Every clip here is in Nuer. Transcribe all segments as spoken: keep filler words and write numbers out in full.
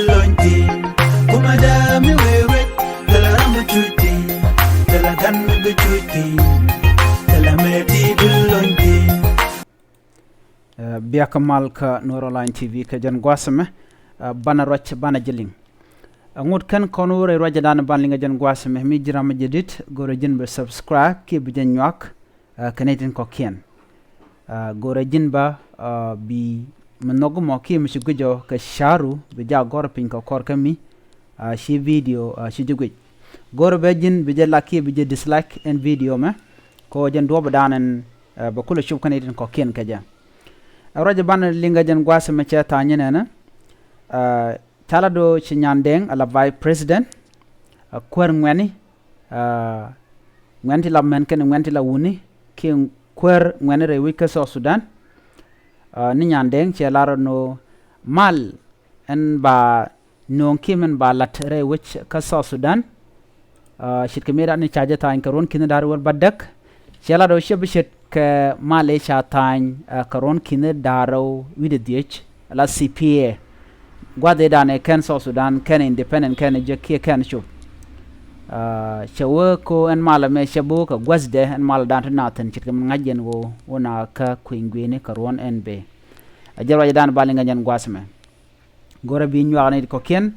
Lɔny ti kumɛ dee mi wee wet. Thilɛ ram mi cuc ti, thilɛ gan mi bi cuc ti, thilɛ mëë ti bi lɔny ti. Biakä mal kä Nuɔr Online T V kɛ jɛn gua̱a̱th ɛmɛ. Banɛ ruac banɛ ji̱ liŋ. Ŋut kɛn kɔn wä rɛy ruacdan ban liŋ kɛ jɛn gua̱a̱th ɛmɛ, mi ji̱ ram mi jɛ dit, go̱rɛ ji̱n bi subscribe kiɛ bi jɛ nyuak kɛ nɛy tin kɔ̱kiɛn. Go̱rɛ ji̱n ba bi mi nhɔk mɔ kiɛ mi ci gui̱c ɔ kɛ ca̱ru bi jɛ gɔ̱r piny kɛ kɔr kä mi ci video ci jɛ gui̱c. Go̱rɛ bɛ ji̱n bi jɛ like kiɛ bi jɛ dislike ɛn video mɛ, kɛ ɣöö jɛn duɔ̱ɔ̱pdan ɛn bɛ kulɛ cop kä nɛy tin kɔ̱kiɛn kɛ jɛ. Ɛ ruac banɛ liŋ kɛ jɛn gua̱a̱th ɛmɛ cɛ tha̱a̱ŋ nyin ɛnɛ. Ca la do̱ ci Nyandɛŋ ala vice president, kuäär ŋuɛ̈ni, ŋuɛ̈ni ti la män kɛnɛ ŋuɛ̈ni ti la wuni, kiɛ kuäär ŋuɛ̈ni rɛy wec kä South Sudan. Ni Nyandɛŋ cɛ lar ɛn ɣöö mal ɛn ba nööŋ kiɛ min ba la̱t rɛy wec kä South Sudan. Ce̱tkɛ mëëdan ni ca jɛ tha̱a̱ny kɛ ruɔ̱n ki̱ni da̱r wäl bädäk. Cɛ lat ɣöö cɛ bi ce̱tkɛ mal ëë ca tha̱a̱ny kɛ ruɔ̱n ki̱ni da̱r rɛw wi̱cdɛ dhiec la C P A. Gua̱th ëëdan ɛ kɛn South Sudan kɛn independent kɛn jɛ kiɛ kɛn cop. Cɛ wee ko ɛn mal ɛmɛ cɛ bi wä kɛ guäthdɛ ɛn mal dan ti na thi̱n ce̱tkɛ min ŋa̱c jɛn ɣöö wä na kä kui̱ny gui̱ni kɛ ruɔ̱n ɛn bëë. Ɛ jɛ ruacdan ba liŋ kɛ jɛn gua̱a̱th ɛmɛ. Go̱rɛ bi nyuak ni kɔ̱kiɛn.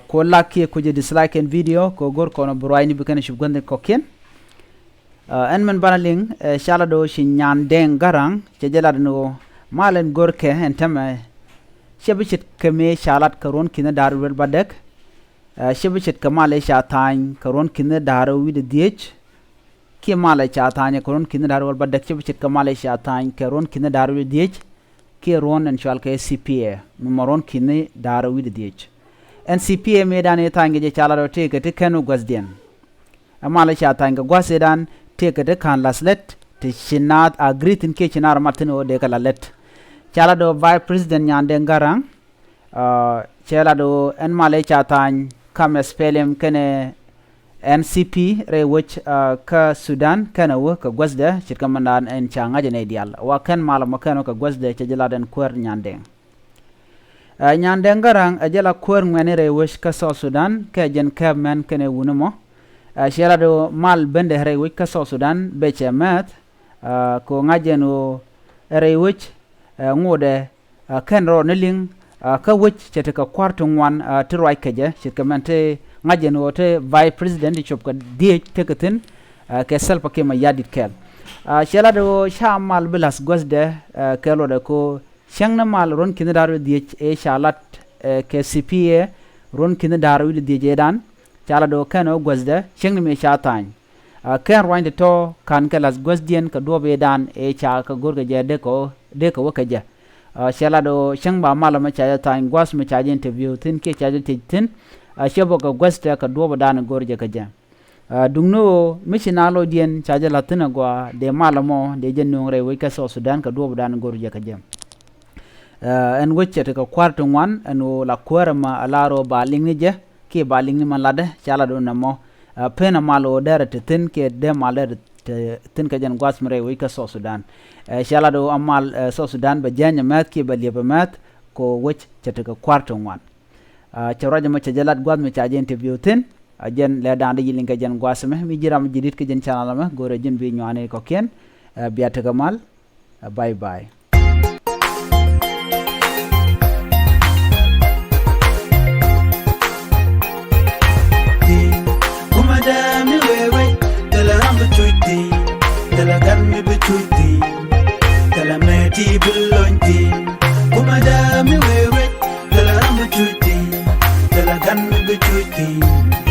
Ko like kiɛ ko jɛ dislike ɛn video ko go̱r kɔn bi ruacni bi kɛn cup guäthni kɔ̱kiɛn. Ɛn min banɛ liŋ ca la do̱ ci Nyandɛŋ Garaŋ cɛ jɛ lat ni ɣöö mal ɛn go̱r kɛ ɛn tämɛ cɛ bi ce̱tkɛ mëë ca lat kɛ ruɔ̱n ki̱ni da̱r wäl bädäk. Cɛ bi ce̱tkɛ mal ëë ca tha̱a̱ny kɛ ruɔ̱n ki̱ni da̱r rɛw wi̱cdɛ dhiec. Kiɛ mal ëë ca tha̱a̱ny kɛ ruɔ̱n ki̱ni da̱r wäl bädäk cɛ bi ce̱tkɛ mal ëë ca tha̱a̱ny kɛ ruɔ̱n ki̱ni da̱r wi̱cdɛ dhiec. Kiɛ ruɔ̱n ɛn cɔal kɛ C P A mi mɔ ruɔ̱n ki̱ni da̱r rɛw wi̱cdɛ dhiec. Ɛn C P A mëëdan ëë tha̱a̱ny kɛ jɛ ca la do̱ tëëkɛ ti kɛn wä guäthdiɛn. Ɛ mal ëë ca tha̱a̱ny kɛ gua̱th ëëdan tëëkɛ ti ka̱n la̱th lät ti ci naath agree thi̱n kiɛ ci naar mat thi̱n ɣöö dee kɛ la̱th lät. Ca la do̱ vice president Nyandɛŋ Garaŋ. Cɛ lat ɣöö ɛn mal ëë ca tha̱a̱ny kam S P L M kɛnɛ N C P rɛy wec kä Sudan kɛnɛ wä kɛ guäthdɛ ce̱tkɛ mindan ɛn ca ŋa̱c ɛ nɛy diaal wa kɛn mal ɛmɔ kɛn wä kɛ guäthdɛ cɛ jɛ lat ɛn kuäär Nyandɛŋ. Nyandɛŋ Garaŋ ɛ jɛ la kuäär ŋuɛ̈ni rɛy wec kä South Sudan kɛ jɛn kääp män kɛnɛ wuni mɔ. Cɛ lat ɣöö mal bendɛ rɛy wec kä South Sudan bɛ cɛ mɛth. Kɛ ɣöö ŋa̱c jɛn ɣöö ɛ rɛy wec ŋotdɛ kɛn rɔɔd ni liŋ kä wec cɛ tekɛ kua̱r ti ŋuan ti ruac kɛ jɛ ce̱tkɛ mɛn ti ŋa̱c jɛn ɣöö ti vice president ti cop kɛ dhiec tekɛ thi̱n kɛ Salva Kiir Mayardit kɛɛl. Cɛ lat ɣöö ca mal bi la̱th guäthdɛ kɛ luɔtdɛ kɛ ɣöö cäŋ ni mal ruɔ̱n ki̱ni da̱r wi̱cdɛ dhiec ëë ca lat kɛ C P A ruɔ̱n ki̱ni da̱r wi̱cdɛ dhiec ëëdan. Ca lat ɣöö kɛn ɣöö guäthdɛ cäŋ ni mëë ca tha̱a̱ny. Kɛn ruany ti tɔ̱ ka̱n kɛ la̱th guäthdiɛn kɛ duɔ̱ɔ̱p ëëdan ëë ca kɛ go̱r kɛ jɛ dee kɛ wä kɛ jɛ. Cɛ lat ɣöö cäŋ ba mal ɛmɛ ca jɛ tha̱a̱ny gua̱th mi ca jɛ interview thi̱n kiɛ ca jɛ thiec thi̱n. Cɛ bä kɛ guäthdɛ kɛ duɔ̱ɔ̱pdan go̱r jɛ kɛ jɛ. Duŋni ɣöö mi ci naath lɔcdiɛn ca jɛ la̱th thi̱n agɔaa dee mal ɛmɔ dee jɛ nööŋ rɛy wec kä South Sudan kɛ duɔ̱ɔ̱pdan go̱r jɛ kɛ jɛ. Ɛn wec cɛ tekɛ kua̱r ti ŋuan ɛn ɣöö la kuäär ɛmɛ a lar ɣöö ba liŋni jɛ kiɛ ba liŋni mɛ latdɛ ca lat ɣöö nɛmɔ. Pen a mal ɣöö derɛ te thi̱n kiɛ dee mal derɛ te thi̱n kɛ jɛn gua̱th mi rɛy wec kä South Sudan. Ca lat ɣöö a mal South Sudan bɛ jiäny ɛmɛth kiɛ bɛ liɛp ɛmɛth kɛ ɣöö wec cɛ tekɛ kua̱r ti ŋuan. Cɛ ruac ɛmɔ cɛ jɛ lat gua̱th mi ca jɛ interview thi̱n. A jɛn lɛ da̱a̱n dee ji̱ liŋ kɛ jɛn gua̱th ɛmɛ mi ji̱ ram ji̱ di̱t kä jɛn channel ɛmɛ go̱rɛ ji̱n bi nyuani kɔ̱kiɛn. Bia tekɛ mal. Bye bye. Kumɛ dee mi wee wec thilɛ ram bi cuc thi̱n, thilɛ gan mi bi cuc thi̱n, thilɛ mëë ti bi lony thi̱n. Kumɛ dee mi wee wec thilɛ ram bi cuc thi̱n, thilɛ gan mi bi cuc thi̱n.